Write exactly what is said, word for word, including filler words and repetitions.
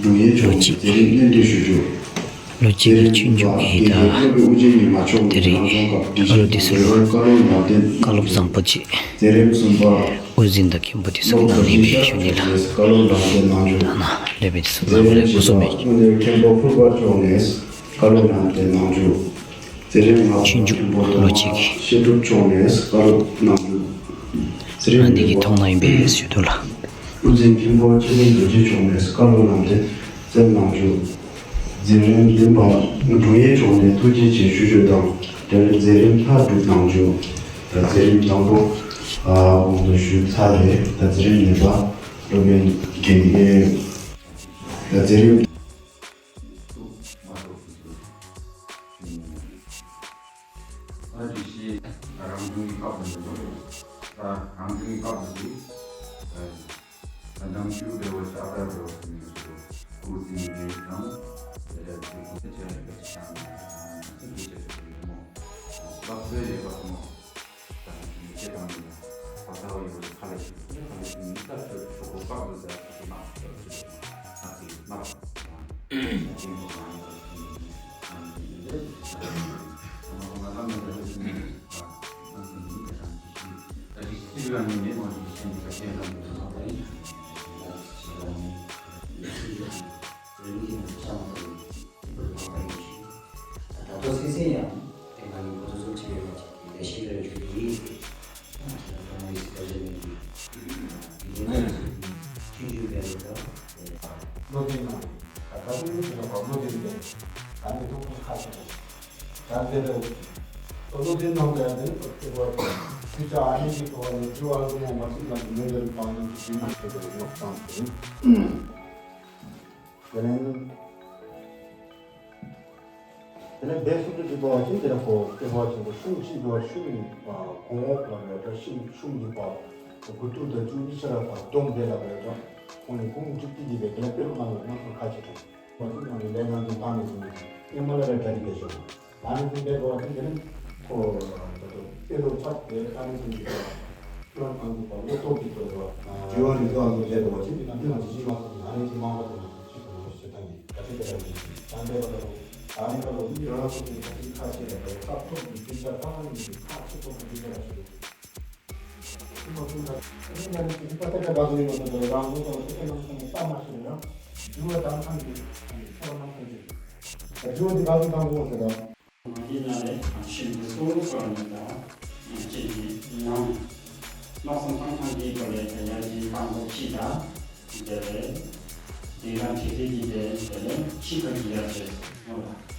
ལོ་གཅིག་ལོ་གཅིག་གི་ཆོས་རྒྱུགས་ཀྱི་ད་དེ་རིང་ཨ་ལུ་འདི་ཚུ་ལུ་བཀའ་སློབ་བཟང་པོ་ཅིག་དབུ་འཛིན་དང་མཁན་པོ་འདི་ཚུ་གིས་གནང་ནི་ཨིན་པས་ཞུ་ནི་ལགས། ད་ནཱ་སློབ་དཔོན་འདི་ཚུ་གནང་ལེགས་པར་གསུངས་མས། ཆོས་རྒྱུགས་ལོ་གཅིག་གི་ཨ་ནི་གི་ཐོག་ནང་ཨིན་པས་ཞུ་དོ་ལགས། དབུ་འཛིན་མཁན་པོ་ཆོས་སྐྱོང་རྡོ་རྗེ་མཆོག་ནས་བཀའ་སློབ་གནང་སྟེ་སྩལ་གནང་བྱུང་། འཛིན་རིམ་བདུན་པ་དྲུང་ཡིག་མཆོག་ནས་ཐུགས་རྗེ་ཆེ་ཞུ་ཞུ་དང་དེ་ལས་འཛིན་རིམ་མཐར་གྲུབ་གནང་བྱུང་། ད་འཛིན་རིམ་དང་པོ་ཨ་གོང་དུ་ཞུས་ཚར་རེད། ད་འཛིན་རིམ་གཉིས་པ་སློབ་དཔོན་དགེ་རྒན། ད་འཛིན་རིམ། ད་རང་བྱུང་གི་སྐབས་ལ་འདུག་ད་རང་བྱུང་གི་སྐབས་ལ་འདུག་ད་ནམ་རྒྱུན་འབད་བ་ཅིན་ཨ་ད་འབད་བ་ཅིན་ཁུ་སིམ་གྱི་ནང་དེ་ལས་ཁུ་སིམ་གྱི་ནང་དེ་ལས་ཁུ་སིམ་གྱི་ནང་ད་ལྟོ་སེམས་སེམས་ཡང་དེ་ང་གི་ཁོ་ཚོ་ཚོ་ཅིག་ཡོད་པ་ཅིག་ལས་ཤེས་རེ་ཞུ་གི་ཡིན། ང་ཚོ་ལ་ཁོ་མོ་ཡི་སི་ཀ་ཞེ་མེད་གི་ཡིན་ན་ཡང་ཚུལ་ཡོད་པའི་རེ་བ། བློ་ལྡན་ནང་ད་ལྟ་བློ་ལྡན་ཟེར་བ་བློ་ལྡན་པས་ད་ནི་ཐུགས་ཁུར་ཁག་ཆེ་དང་ད་དེ་ལ་བློ་ལྡན་ནང་ལ་ཡང་དེ་ནི་ཐུགས་ཁུར་ཁག་ཆེ་དང་ཨ་ནི་གི་ཐོག་ནས་དྲི་བ་ལ་ངོ་མ་ཚིག་ལ་མི་འདོད་པ་ནི་ཅིག་ཡིན་ན་ཞེས་པའི་ཡོག་བཏང་ཟིན། དེ་ལས་དེ་ལས་སྦས་གསུམ་དུ་འདུས་པ་བ་ཅིན་དེ་ལས་ཁོ་སྐྱེ་བ་ཆེན་པོ་གཞུང་གཅིག་འདུལ་བ་གཞུང་གོང་འོག་ལ་ཡོད་པ་གཞུང་གཞུང་འདུས་པ་དགུ་སྟོང་དང་བཅུ་གཉིས་ཆ་ར་པ་སྡོམ་སྦེ་ལ་ཡོད་ཀྱང་ཁོང་ནི་གུང་སྒྲིག་དེ་གི་སྦེ་དེ་ལས་དཔེ་ཁོ་ནང་ལ་མ་སོང་ཁ་ཆེ་དྲགས་བ་ཅིན་ཁོང་ནི་ལས་ནང་དུ་བཏང་ནས་བཟུང་ནས་སྔོན་མ་ལ་ར་གྲ་སྒྲིག་འབད་ཆོག་ཨ་ནི་ཚུ་འབད་བ་ཅིན་དེ་ནི་ཁོ་ད་ལྟོ་དཔེ་ལོ་ཚབ་སྦེ་ཨ་ནི་ཚུ་གི་ཀུན་སློང་དང་འདུག་པ་བློ་སྟོབས་ཀྱི་ཐོག་ལ་དྲི་བ་རིགས་ཚོགས་ཨ་ནི་འབད་བ་ཅིན་དེ་ནང་དེ་ནང་ཅི་ཅི་མ་གཏོགས་ཨ་ནི་ཅི་མང་པ་དེ་ནང་ཅི་གོ་ཤེས་ཐང་གི་ག་ཅི་དེ་ར་ཅི་ད་འབད་བ་ལ་ཨ་ནི་ཁ་ལོ་མི་རང་སོ་སོའི་ག་ཅི་ཁ་ཆེ་ལ་བབ་སྟོབས་ཀྱི་ཅི་ཅ་ཕ་ནི་ཁ་ཆེ་ཐོག་ག་ཅི་དེ་ར་ཅི་རུ། ཁྱིམ་པ་ཀུན་ད་ཨ་ནི་ང་ནི་ཅིག་པ་ཏ་ཀ་ག་དུ་ཡོད་ན་ད་རང་ལུགས་དང་ཚོ་ཁེ་ནང་ཁོང་ལྟ་མ་ཤེས་ན་འགྱུར་བ་དང་ཐང་གི་ཨ་ནི་ཁྱོད་རང་ཐང་གི་ད་འགྱུར་བ་འདི་ག་དུ་དང་པོ་ཟེར་ད། མ་གཞི་ནང་ལས་ཨ་ཤིན་ཏུ་གཙོ་བོ་བཀོད་ནི་དང་ཨ་ཅིག་གི་ནང་ལག་ཟུང་ཐང་ཐང་གི་སྐོར་ལས་ད་ཡར་གྱི་དང་པོ་ཕྱི་དང་དེ་ལས་དེ་ལ་དེ་དེ་གི་དེ་དེ་ལས་ཕྱི་ཁ་གི་ཡར་བྱས་ནོ་ལགས།